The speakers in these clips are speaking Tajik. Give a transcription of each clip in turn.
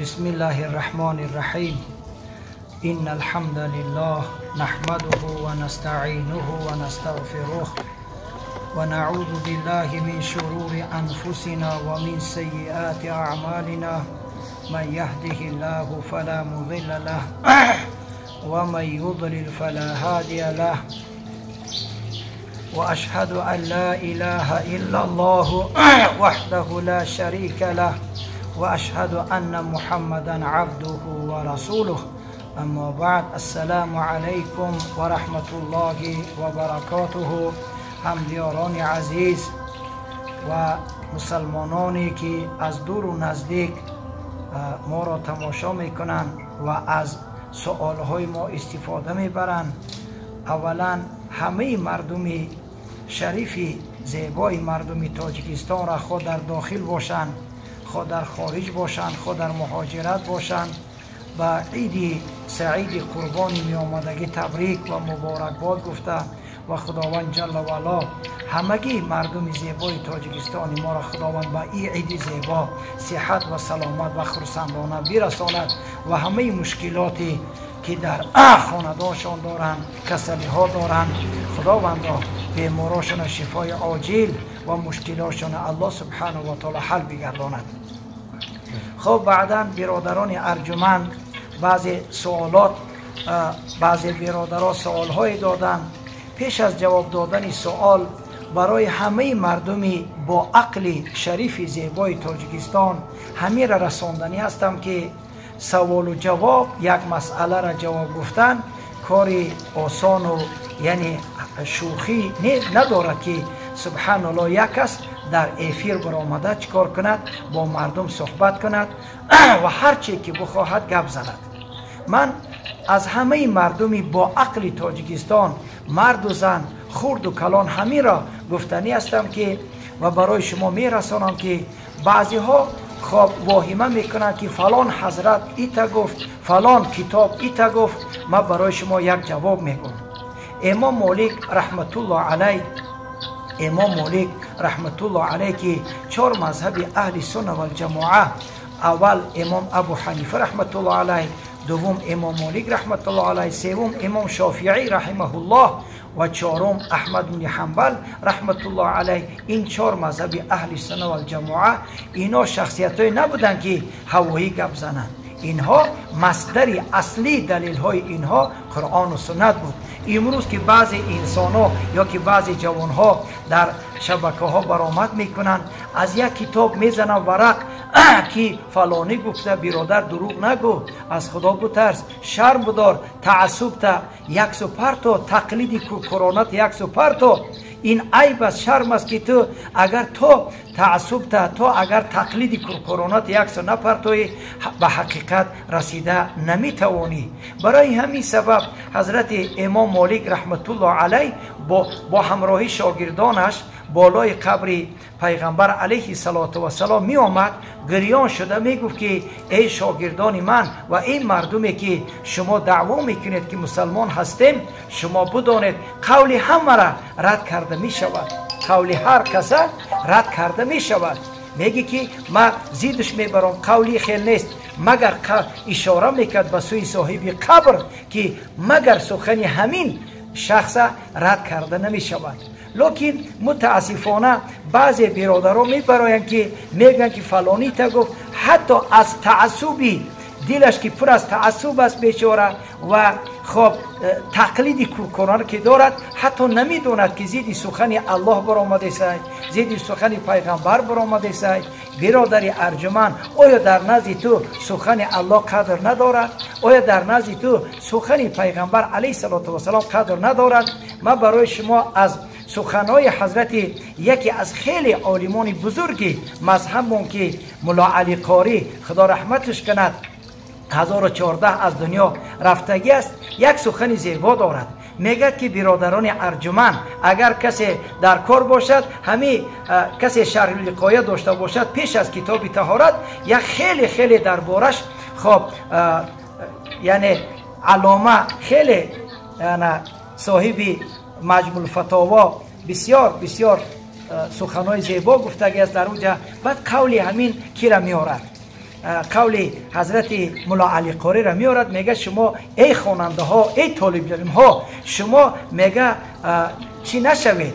بسم الله الرحمن الرحیم. إن الحمد لله نحمده ونستعينه ونستغفره ونعوذ بالله من شرور أنفسنا ومن سيئات أعمالنا. من يهده الله فلا مضل له ومن يضلل فلا هادي له. وأشهد أن لا إله إلا الله وحده لا شريك له وأشهد أن محمدا عبده ورسوله. أما بعد، السلام عليكم ورحمة الله وبركاته. همدیاران عزیز و مسلمانانی که از دور و نزدیک ما را تماشا میکنند و از سوالهای ما استفاده میبرند، اولا همه مردم شریف زیبای مردم تاجیکستان را، خود در داخل باشند، خود در خارج باشند، خود در مهاجرت باشند، به عید سعید قربان میآمدگی تبریک و مبارکباد گفته و خداوند جل و علا همگی مردم زیبای تاجیکستان ما را خداوند به این عید زیبا صحت و سلامت و خرسندانه برساند و همه مشکلاتی که در خاندانشان دارند، کسلی ها دارند، خداوند بیماراشان شفای عاجل و مشکلاتشان الله سبحانه و تعالی حل بگرداند. خب بعدا برادران ارجمند بعضی سوالات، بعضی برادرها سوال های دادن. پیش از جواب دادن سوال برای همه مردمی با عقل شریف زیبای تاجیکستان همه را رساندنی هستم که سوال و جواب، یک مسئله را جواب گفتن کاری آسان و یعنی شوخی ندارد که سبحان الله یک کس در افیر برآمده چیکار کند، با مردم صحبت کند و هر چی که بخواهد گپ زند. من از همه مردمی با عقل تاجیکستان، مرد و زن، خرد و کلان، همه را گفتنی هستم که و برای شما میرسانم که بعضی ها خب واهمه میکنند که فلان حضرت ایتا گفت، فلان کتاب ایتا گفت. من برای شما یک جواب میگم. امام مالک رحمت الله علیه، امام مالک رحمت الله علیه که چهار مذهب اهل سنت و الجماعه، اول امام ابو حنیفه رحمت الله علیه، دوم امام مالک رحمت الله علیه، سوم امام شافعی رحمه الله و چهارم احمد بن حنبل رحمت الله علیه. این چهار مذهب اهل سنت و الجماعه اینا شخصیت های نبودن که هوایی گپ زنند. اینها مصدر اصلی دلیل های اینها قرآن و سنت بود. امروز که بعضی انسان ها یا که بعضی جوان ها در شبکه ها برآمد میکنند، از یک کتاب میزنن ورق که فلانی گفته. برادر، دروغ نگو، از خدا بترس، شرم بدار، تعصب تا یک سو پرتو، تقلید کورکورانت یک سو پرتو. این عیب است، شرم است که تو اگر تو تعصب تا تو اگر تقلید کورکورانت یک سو نپرتوی، به حقیقت رسیده نمیتوانی. برای همین سبب حضرت امام مالک رحمت الله علیه با همراهی شاگردانش بالای قبر پیغمبر علیه الصلاة و السلام می آمد، گریان شده می گفت که ای شاگردان من و ای مردمی که شما دعوا میکنید که مسلمان هستیم، شما بدانید قول همه را رد کرده می شود، قول هر کس رد کرده می شود. میگه که ما زیدش میبرم، قولی خیل نیست، مگر اشاره میکرد به سوی صاحب قبر که مگر سخن همین شخص رد کرده نمی شود. لکن متاسفانه بعضی برادرها میبرایند که میگن که فلانی تا گفت، حتی از تعصبی دلش که پر از تعصب است بیچاره و خب تقلید کورکورانه که دارد، حتی نمیدوند که زید سخن الله برآمده است، زید سخن پیغمبر برآمده است. برادر ارجمند، آیا در نزد تو سخن الله قدر ندارد؟ آیا در نزد تو سخن پیغمبر علیه الصلاة و السلام قدر ندارد؟ من برای شما از سخنهای حضرت یکی از خیلی عالمان بزرگی مذهبمون که ملا علی قاری، خدا رحمتش کند، 1014 از دنیا رفتگی است، یک سخن زیبا دارد. میگه که برادران ارجمند، اگر کسی در کار باشد، همی کسی شرح الوقایه داشته باشد، پیش از کتاب طهارت یک خیلی خیلی دربارش خب یعنی علامه خیلی یعنی صاحب مجموع الفتاوا بسیار بسیار سخنهای زیبا گفتگی است در اونجا. بعد قول همین کی را میارد. қавли ҳазрати Мулло Алӣ Қориро меорад, мега шумо эй хонандаҳо, эй толибилмҳо, шумо мега чӣ нашавед,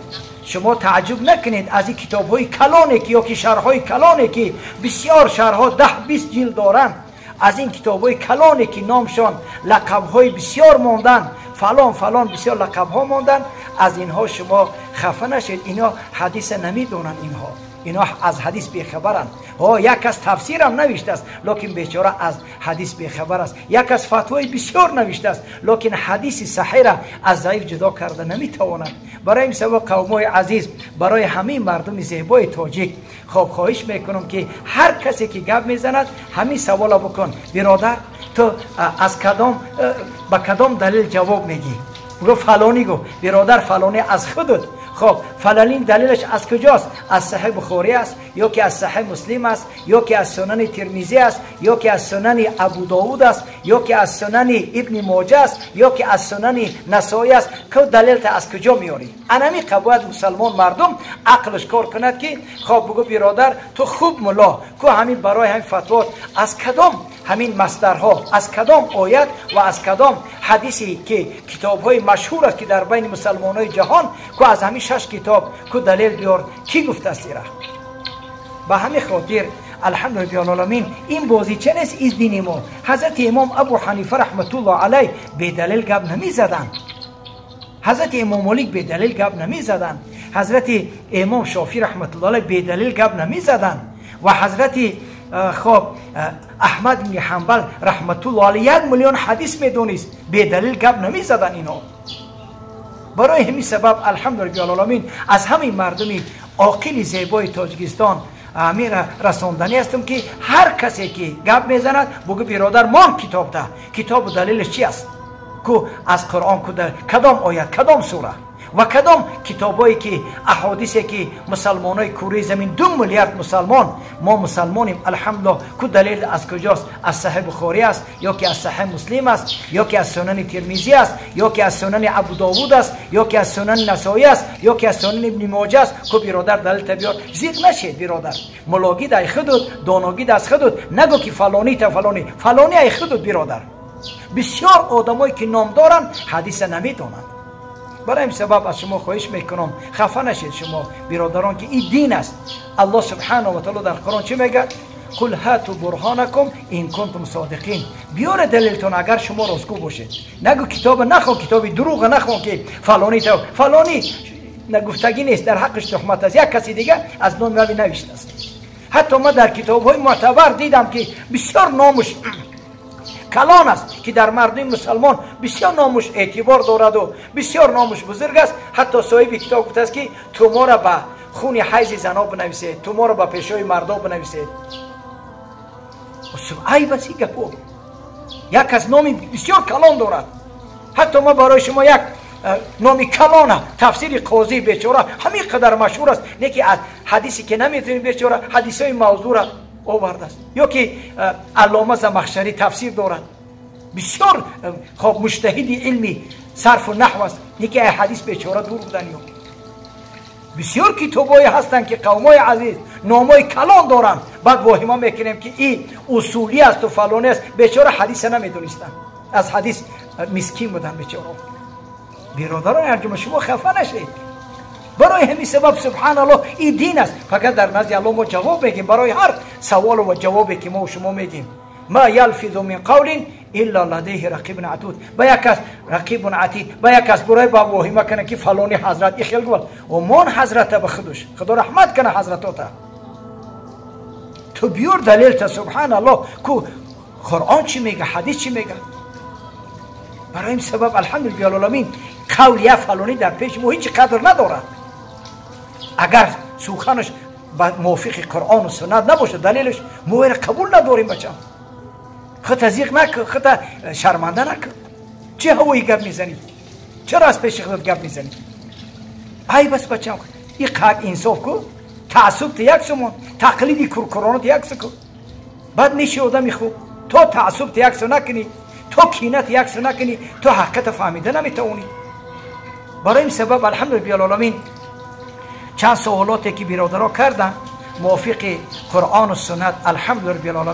шумо тааҷҷуб накунед аз ин китобҳои калоне ки ё ки шарҳҳои калоне ки бисёр шарҳҳо 10-20 ҷилд доранд, аз ин китобҳои калоне ки номшон лақабҳои бисёр монданд, фалон фалон бисёр лақабҳо монданд, аз инҳо шумо хафа нашед. Инҳо ҳадиса намедонанд, инҳо аз ҳадис бехабаранд. Як аз тафсирам навиштааст, лекин бечора аз ҳадис бехабар аст. Як аз фатвои бисёр навиштааст, лекин ҳадиси саҳира аз заиф ҷудо карда наметавонад. Барои ин сабаб қавмҳои азиз, барои ҳамаи мардуми зебои тоҷик хоб хоҳиш мекунам ки ҳар касе ки гап мезанад ҳамин савола бикун: биродар, ту аз кадом ба кадом далил ҷавоб мегӣ? Гу фалонӣ гу, биродар фалонӣ аз худут. Хоб фалонин далилаш аз куҷост? Аз Саҳеҳ Бухорӣ аст, ё ки аз Саҳеҳ Муслим аст, ё ки аз Сунани Тирмизӣ аст, ё ки аз Сунани Абу Довуд аст, ё ки аз Сунани Ибни Моҷа аст, ё ки аз Сунани Насоӣ аст? Ку далилта аз куҷо меорӣ? Анами бояд мусалмон мардум ақлш кор кунад ки хоб бугу биродар, ту хуб мулло, ку ҳамин барои ҳамин фатвот аз кадом ҳамин масдарҳо, аз кадом оят ва аз кадом ҳадисе ки китобҳои машҳур аст ки дар байни мусалмонҳои ҷаҳон, ку аз ҳамин 6 китоб ку далел биёр, кӣ гуфтааст ира? Ба ҳамин хотир алҳамдулиллоҳи оламин ин бозича нест из дини мо. Ҳазрати имом Абу Ҳанифа раҳматуллоҳ алайҳ бедалил гап намезаданд, ҳазрати имом Молик бедалил гап намезаданд, ҳазрати имом Шофӣ раҳматуллоҳ алайҳ бедалил гап намезаданд ва ҳазрати хоб Аҳмад ибни Ҳанбал раҳматуллоҳ алайҳ 1 миллион ҳадис медонист, бедалил гап намезаданд инҳо. Барои ҳамин сабаб алҳамдулиллоҳи оламин аз ҳамин мардуми оқили зебои Тоҷикистон амира расонданӣ ҳастам ки ҳар касе ки гап мезанад бугӯ биродар, мон китобда, китобу далилаш чи аст? Ку аз Қуръон, ку кадом оят, кадом сура ва кадом китобое ки аҳодисе ки мусалмонои кураи замин 2 миллиард мусалмон, мо мусалмонем алҳамдулиллоҳ, ку далел аз куҷост? Аз Саҳеҳ Бухорӣ аст, ё ки аз Саҳеҳ Муслим аст, ё ки аз Сунани Тирмизӣ аст, ё ки аз Сунани Абу Довуд аст, ё ки аз Сунани Насоӣ аст, ё ки аз Сунани Ибни Моҷа аст? Ку биродар далелта биёр. Зиқ нашед биродар, мулогид ай худут, доногид аз худут, нагӯ ки фалонӣ та фалонӣ фалонӣ ай худут. Биродар, бисёр одамое ки ном доранд ҳадиса намедонанд. Барои ин сабаб аз шумо хоҳиш мекунам, хафа нашед шумо биродарон ки ин дин аст. Аллоҳ субҳанаҳу ва таоло дар Қуръон чӣ мегӯяд? Қул ҳату бурҳонакум ин кунтум содиқин. Биёре далелтон агар шумо ростгӯ бошед. Нагӯ китоба нахон, китоби дурӯға нахон ки фалонӣ та фалонӣ нагуфтагӣ нест, дар ҳаққаш туҳмат аст, як каси дига аз номи ави навиштааст. Ҳатто ман дар китобҳои мӯътабар дидам ки бисёр номуш калон аст, ки дар мардуми мусалмон бисёр номуш эътибор дораду бисёр номуш бузург аст, ҳатто соҳиби китоб гуфтааст ки туморо ба хуни ҳайзи зано бинависед, туморо ба пешои мардо бинависед. Айб аст ин гапо. Як кас номи бисёр калон дорад. Ҳатто ман барои шумо як номи калона, тафсири Қозии бечора ҳамин қадар машҳур аст, не ки аз ҳадисе ки наметавонем, бечора ҳадисҳои мавзӯра овардааст. Ё ки Аллома Замахшарӣ тафсир дорад, бисёр хоб муҷтаҳиди илми сарфу наҳв аст, не ки ҳадис бечора дур будан. Ё бисёр китобҳое ҳастанд ки қавмҳои азиз номҳои калон доранд, баъд воҳима мекунем ки и усулӣ асту фалонӣ аст, бечора ҳадиса намедонистанд, аз ҳадис мискин буданд бечора. Биродарони арҷума, шумо хафа нашед. Барои ҳамин сабаб субҳаналлоҳ ин дин аст. Фақат дар назди Аллоҳ мо ҷавоб мегем барои ҳар саволу ва ҷавобе ки мо шумо мегем. Ма ялфизу мин қавлин илла ладайҳи рақибун атуд. Ба як кас рақибун атид, ба як кас бурай ба воҳима кана ки фалони ҳазрат и хел гуфт, омон ҳазрата ба худуш худо раҳмат кана ҳазратота. Ту биёр далелта субҳаналлоҳ, ку Қуръон чӣ мега, ҳадис чӣ мега? Барои ин сабаб алҳамдулиллоҳи оламин қавли як фалонӣ дар пеши мо ҳеҷ қадр надорад. Агар суханаш ба мувофиқи Қуръону суннат набошад, далелаш мо эра қабул надорем. Бачам, хута зиқ накун, хута шарманда накун. Чӣ ҳавои гап мезанӣ? Чаро аз пеши худат гап мезанӣ? Айб аст бачам, и қак инсоф ку, таассуб та як сумон, тақлиди куркуронат як су ку, баъд меши одами хуб. То таассуб та як су накунӣ, то кинат як су накунӣ, то ҳақиқата фаҳмида наметавонӣ. Барои ин сабаб алҳамдулиллоҳи оламин чанд саволоте ки биродаро карданд мувофиқи Қуръону суннат алҳамдулиллоҳи оламин.